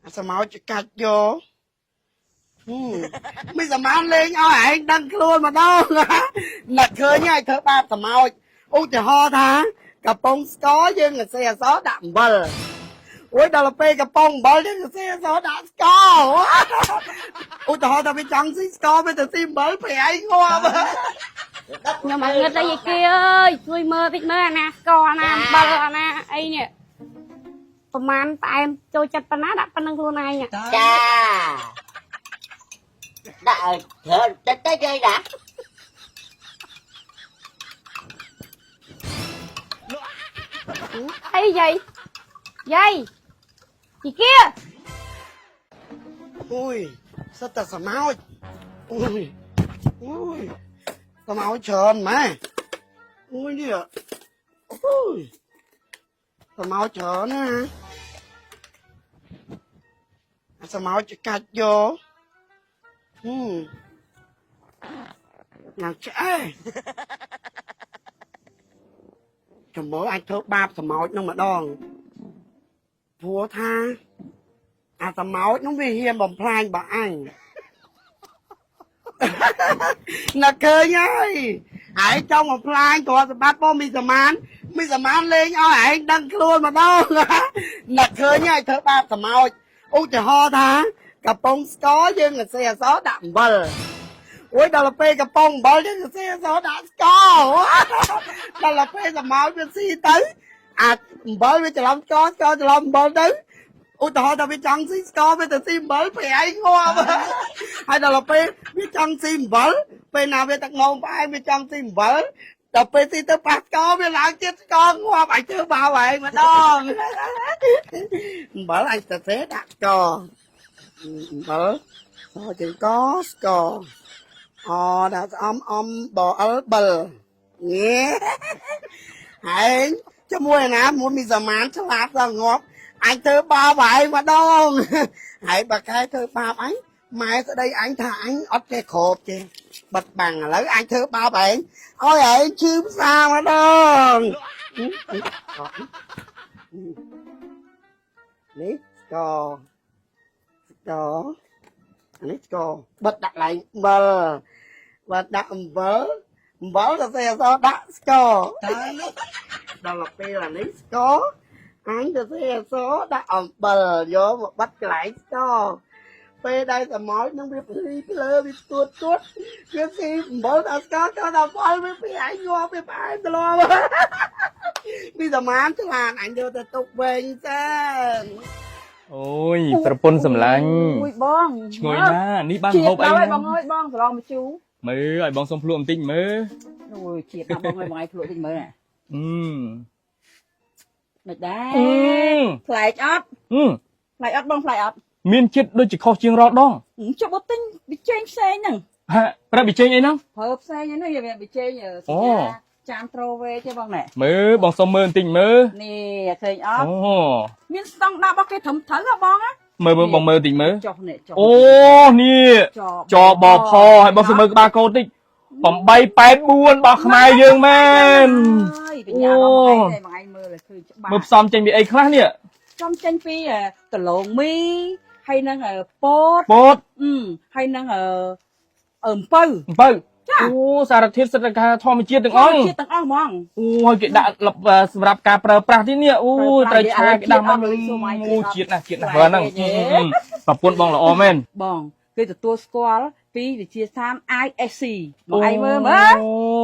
អាសមោចកាច់យកហឹមមិនសមានលេងឲ្យឯងដឹងខ្លួនម្ដងណាក់ឃើញហើយធ្វើបាបសមោចឧទាហរណ៍ថាកំប៉ុងស្ករយើងសរសេរអក្សរដាក់អំបិលអូយដល់ពេលកំប៉ុងអំបិលយើងសរសេរអក្សរដាក់ស្ករឧទាហរណ៍ថាវាចង់ស៊ីស្ករវាទៅស៊ីអំបិលប្រៃងាប់ ខ្ញុំអត់ងឹតអីឯគេអើយជួយមើលតិចមើលអាណាស្ករអាណាអំបិលអាណាអីនេះប្រហែលផ្អែមចូលចិត្តប៉ុណ្ណាដាក់ប៉ុណ្្នឹងខ្លួនឯង ចាដាក់ឲ្យច្រើនតិចតិចអីណា អីយាយយាយជីគៀ អូយសិតតែសមោចអូយអូយសមោចច្រើនម៉ែអូយនេះអូយសមោចច្រើនណាអាសមោចកាច់យកហឹមញ៉ាំឆ្អែចាំមើលអាចធ្វើបាបសមោចនឹងម្ដងព្រោះថាអាសមោចនឹងវាហ៊ានបំផ្លាញបើអញ ណាក់ឃើញហើយឯងចង់បំផ្លាញទ្រព្យសម្បត្តិបងមីសមានមីសមានលេងឲ្យឯងដឹងខ្លួនម្ដងណាក់ឃើញហើយធ្វើបាបសមោចឧទាហរណ៍ថាកំប៉ុងស្ករយើងសរសេរអក្សរដាក់អំបិលអូយដល់ពេលកំប៉ុងអំបិលយើងសរសេរអក្សរដាក់ស្ករដល់ពេលសមោចវាស៊ីទៅអាអំបិលវាច្រឡំស្ករស្ករច្រឡំអំបិលទៅឧទាហរណ៍ថាវាចង់ស៊ីស្ករវាទៅស៊ីអំបិលប្រៃងាប់ ហើយដល់ពេលវាចង់ស៊ីអំបិលពេលណាវាទឹកងងផ្អែមវាចង់ស៊ីអំបិលដល់ពេលស៊ីទៅប៉ះស្ករវាឡើងទៀតស្ករងាប់អញធ្វើបាបឯងម្ដងអំបិលអញសរសេរដាក់ស្ករអំបិលសជើងកស្ករអដាក់ស្អំអំបអិលបិលញ៉េឯងជាមួយអាណាមួយមានសមានឆ្លាតដល់ងាប់អញធ្វើបាបឯងម្ដងហើយបើកែធ្វើបាបអញ ម៉ែស្ដីអញថាអញអត់ចេះគ្របទេបិទបាំងឥឡូវអញធ្វើបាបឯងឲ្យឯងឈឺផ្សាម្ដងនេះស្ករស្ករអានេះស្ករបិទដាក់ឡើងអំបិលបិទដាក់អំបិលអំបិលទៅសេអសដាក់ស្ករតើនោះដល់ពេលអានេះស្ករអញទៅសេអសដាក់អំបិលយកមកបិទកន្លែងស្ករ ពេលដែលសមោចនឹងវាភ្លីភ្លើវាស្ទួតទួតវាស៊ីអំបិលដល់ស្ករក៏ដល់ផលវាពីឯងងាប់វាផ្អែមត្រឡប់ ពីសមានឆ្លាតអញយកទៅទុកវិញសិន អូយប្រពន្ធសម្លាញ់ អូយបង ឈ្ងុយណាស់នេះបាន ជាតិ ហូបអី ដល់ហើយ ហ្នឹង បងអើយបងសឡងម្ជូរ មើលឲ្យបងសុំភ្លក់បន្តិចមើល អូយជាតិដល់បងអើយបងឯងភ្លក់តិចមើលណា អឺ មិនដែរ អឺ ប្លែកអត់ អឺ ប្លែកអត់បងប្លែកអត់ មានជាតិដូចជាខុសជាងរាល់ដង ចុះបើទិញប៊ីចេងផ្សេងហ្នឹង ហាក់ប្រាប់ប៊ីចេងអីហ្នឹង ប្រើផ្សេងហ្នឹងវាប៊ីចេងស អូ ញ្ញាចានត្រូវេទេបងណែ មើលបងសុំមើលបន្តិចមើល នេះឃើញអត់ អូ មានស្តង់ដាររបស់គេត្រឹមត្រូវហ៎បងណា មើលមើលបងមើលបន្តិចមើល ចុះនេះចុះ អូនេះ ច ចបផឲ្យបងសុំមើលក្បាលកោតិច884របស់ខ្មែរយើងមែន ហើយបញ្ញាបងឯងទេបងឯងមើលឲ្យឃើញច្បាស់ មើលផ្សំចេញពីអីខ្លះនេះ ចំចេញពីដលងមីហើយនឹងពោត ពោត អឺហើយនឹងអឺអំពៅ អំពៅ ចា អូសារធាតុសិទ្ធិការធម្មជាតិទាំងអង្គ ជាតិទាំងអស់ហ្មង អូហើយគេដាក់លបសម្រាប់ការប្រើប្រាស់ទៀតនេះអូ ប្រើប្រាស់ ត្រូវឆាគេដាក់មក ជាតិអត់ អូ ជាតិ ជាតិណាស់ជាតិណាស់បើហ្នឹង ប្លែកទេ ប្រពន្ធបងល្អមែន បងគេទទួលស្គាល់ពីវិទ្យាស្ថាន ISC មកឯងមើលមើល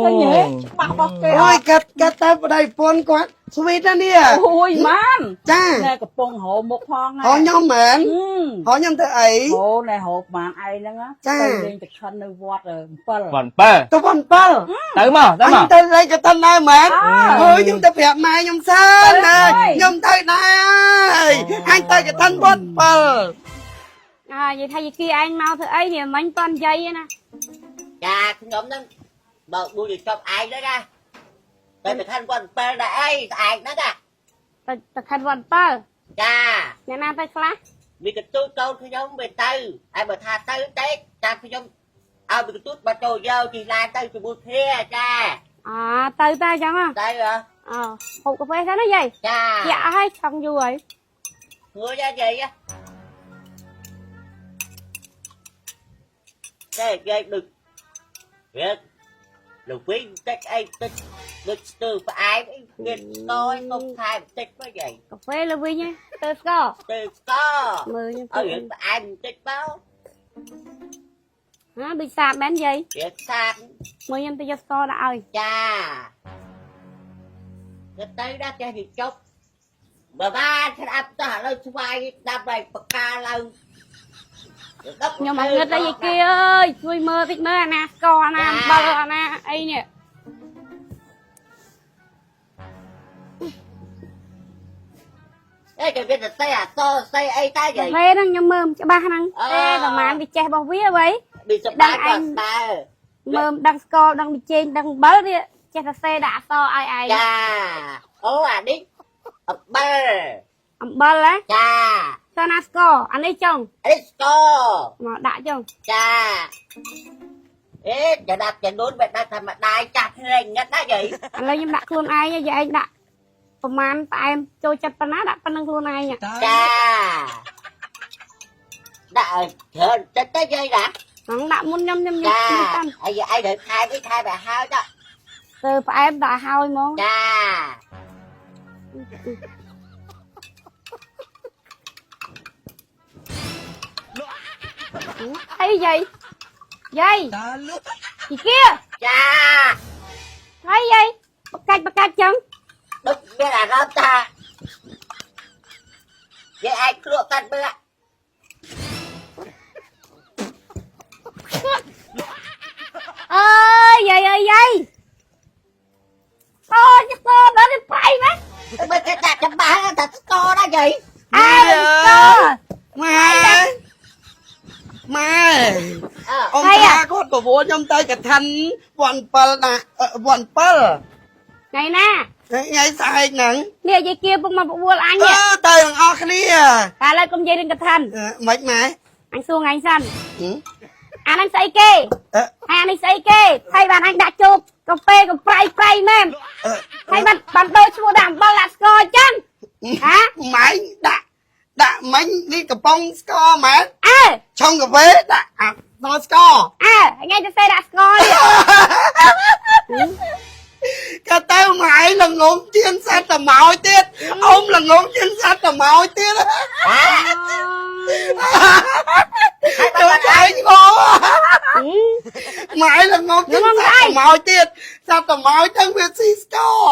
ឃើញទេច្បាស់របស់គេ អូយកាត់កាត់ទៅប្តីប្រពន្ធគាត់ស្វីតណាស់នេះ អូយម៉ាន ចា ណែកំពុងរោមុខផង ហោខ្ញុំមែនហោខ្ញុំទៅអី ហូណែរោប្រហែលឯងហ្នឹង ចា ទៅលេងតខិននៅវត្ត7 វត្តបើ ទៅវត្ត7 ទៅមកទៅ អញ មក ទៅលេងកតិនដែរមែន អើ អើយខ្ញុំទៅប្រាប់ម៉ែខ្ញុំសិនណាខ្ញុំទៅដែរហើយអញទៅកតិនវត្ត7 អើនិយាយថាយាយគៀឯងមកធ្វើអីនេះមិញតន់យាយណា ចាខ្ញុំហ្នឹងបើបួយចប់ឯងហ្នឹងណាតែទៅខានគាត់7ដែរអីឯងហ្នឹងណា ទៅទៅខិតវត្ត7 ចា អ្នកណាទៅខ្លះ មានកន្ទូចកូនខ្ញុំវាទៅហើយបើថាទៅទេតាមខ្ញុំឲ្យមានកន្ទូចបើចូលយកជិះឡានទៅជាមួយគ្នាចា អទៅតែអញ្ចឹងហ៎ ទៅហ៎ អហូបកាហ្វេសិនណាយាយ ចា យ៉ាហើយឆឹងយូរហើយ ធ្វើយ៉ាយាយ តែយាយដូចវាលោកវិញតិចអីតិចដូចស្ទើផ្អែមអីមានស្ករឯងកុំថែមតិចមកយាយ កាហ្វេលើវិញហ៎ទៅស្ករ ស្ទើស្ករ មើលខ្ញុំ ឲ្យរឿងផ្អែមបន្តិចមក ហាដូចសាបមែនយាយ វាសាប មើលខ្ញុំទៅយកស្ករដាក់ឲ្យ ចាទៅទៅដល់ចេះវាចប់បើបានស្ដាប់តោះឥឡូវស្វាយស្ដាប់ហើយបកាឡើង ខ្ញុំអត់ងឹតអីយាយគីអើយជួយមើលតិចមើលអាណាស្ករអាណាអំបិលអាណាអីនេះ អេគេវាទៅសេអាសសេអីតែ កា យាយ ហ្វេហ្នឹងខ្ញុំមើលមិនច្បាស់ហ្នឹងទេប្រហែលវាចេះរបស់វាអ្វី វាសប្បាយក៏ស្មើ មើលមិនដឹងស្ករដឹងប៊ីចេងដឹងអំបិលវាចេះតែសេដាក់អក្សរឲ្យឯង ចាអូអានេះអំបិល អំបិលហ៎ ចា តើណាស្ករអានេះចុង អានេះស្ករ មកដាក់ចុង ចាអេចំណាប់ចំនួនបែបដាក់ធម្មតាចាស់ភ្លេងងឹតណាយាយ ឥឡូវខ្ញុំដាក់ខ្លួនឯងយាយឯងដាក់ប្រហែលផ្អែមចូលចិត្តប៉ុណ្ណាដាក់ប៉ុណ្្នឹងខ្លួនឯង ចាដាក់ឲ្យច្រើនចិត្តទៅយាយណា ហ្នឹងដាក់មុនខ្ញុំខ្ញុំ ចា ខ្ញុំតាម អីអីត្រូវថែមអីថែមឲ្យហើយទៅ ទៅផ្អែមដាក់ឲ្យហ្មង ចា អីយាយយាយជីគៀ ចា ហើយយាយបកាច់បកាច់ចឹង ដូចមានអារម្មណ៍ថាយាយអាចគ្រក់កាត់មើល អើយយាយអើយយាយអូយស្ករដល់ទៅប្រៃមែន មើលគេដាក់ចំបាស់តែស្ករណាយាយ អើយស្ករ ម៉ែម៉ែ អើ អ៊ំតាគាត់ប្រវល់ខ្ញុំទៅកឋិនវ័ន7ណាវ័ន7 ថ្ងៃណា ថ្ងៃស្អែកហ្នឹង នេះយាយគៀពុកមកបបួលអញ អឺ នេះ ទៅទាំងអស់គ្នា តែឥឡូវកុំនិយាយរឿងកឋិន មិនម៉ែ អញសួរថ្ងៃសិនអាហ្នឹងស្អីគេ អឺ អានេះស្អីគេហើយបានអញដាក់ចូលកាហ្វេក៏ប្រៃប្រៃមែនហើយបានបានដូរឈ្មោះដាក់អំបិលដាក់ស្ករអញ្ចឹងហា ម៉ែដាក់ដាក់មិញនេះកំប៉ុងស្ករម៉ែ អើ ឆុងកាហ្វេដាក់អាដល់ស្ករ អើថ្ងៃទៅសេដាក់ស្ករនេះ ក៏ទៅម៉ែល្ងងជាងសត្វតម៉ោទៀតអ៊ំល្ងងជាងសត្វតម៉ោទៀតចូលចែងងម៉ែល្ងងជាងសត្វតម៉ោទៀតសត្វតម៉ោទាំងវាស៊ីស្ករ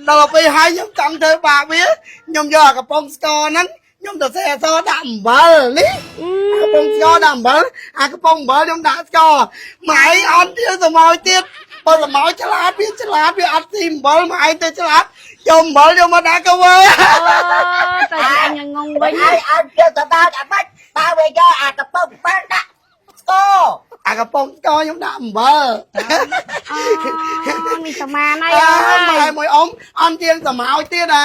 ដល់ពេលហើយខ្ញុំចង់ធ្វើបាបវាខ្ញុំយកអាកំប៉ុងស្ករហ្នឹងខ្ញុំទៅសេអសដាក់អំបិលនេះកំប៉ុងស្ករដាក់អំបិលអាកំប៉ុងអំបិលខ្ញុំដាក់ស្ករម៉ែអត់ទៀតតម៉ោទៀតបើតម៉ោឆ្លាតវាឆ្លាតវាអត់ស៊ីអំបិលម៉ែទៅឆ្លាតយកអំបិលយកមកដាក់កាវើ អូទៅអញងងវិញ ហើយអត់យកទៅដល់អាបាច់បើវាយកអាកំប៉ុងប៉ាន់ដាក់ស្ករ អាកំប៉ុងស្ករខ្ញុំដាក់អំបិល អូនេះសមានហើយ អើ អើ ម៉ែ យ មួយអ៊ំអន់ជាងសមោចទៀតណា